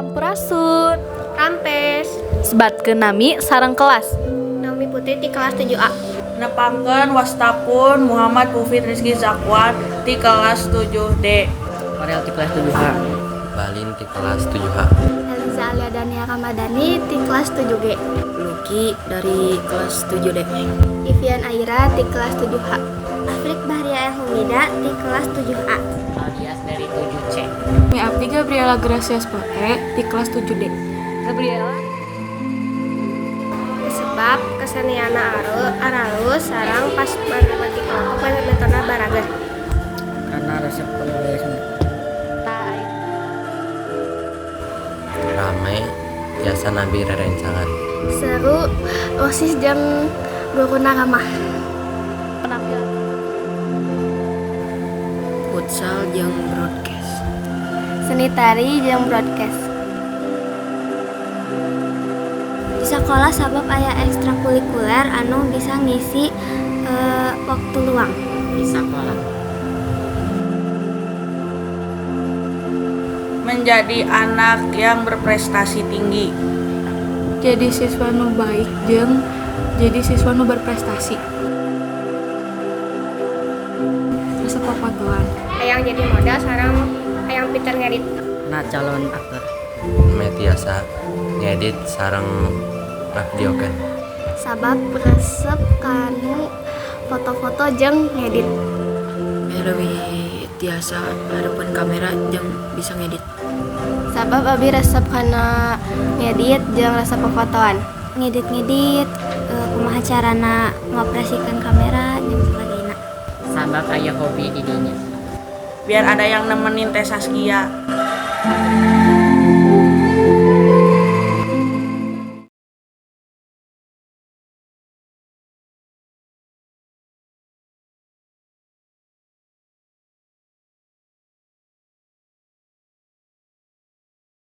Sampurasun. Rampes. Sebatkeun nami sareng kelas. Naomi Putri di kelas 7A. Nepangkeun wastapun Muhammad Mufid Rizky Zakwan di kelas 7D. Farel di kelas 7H. Balin di kelas 7H. Eliza Alia Dania Ramadhani di kelas 7G. Lucky dari kelas 7D. Ivian Aira di kelas 7H. Afrik Bahria El Humida di kelas 7A. Alias dari 7C. Mi Abdi Gabriela Gracia Spote di kelas 7D. Gabriela. Sebab keseniana aralus sarang pas bagi kelompok metode baraga. Karena resep budaya Sunda. Rame jasa nabi rerencangan. Seru OSIS jeung guruna ramah. Penampilan. Futsal jeung broadcast. Seni tari jeung broadcast. Di sekolah sabab aya ekstrakurikuler anu bisa ngisi waktu luang. Di sekolah. Menjadi anak yang berprestasi tinggi. Jadi siswa nu baik jeung jadi siswa nu berprestasi. Resep popotoan. Hayang jadi model sareng hayang pinter ngedit. Karena calon aktor. Metiasa ngedit sareng ngavideokeun. Sabab resep kanu foto-foto jeung ngedit. Leuwih tiasa hareupeun kamera jeung bisa ngedit. Sabab abi resep kana ngedit jeung resep popotoan. Ngedit-ngedit kumaha carana ngoperasikeun kamera jeung sebagainya. Sabab aya hobi di dinya. Biar ada yang nemenin Teh Saskia.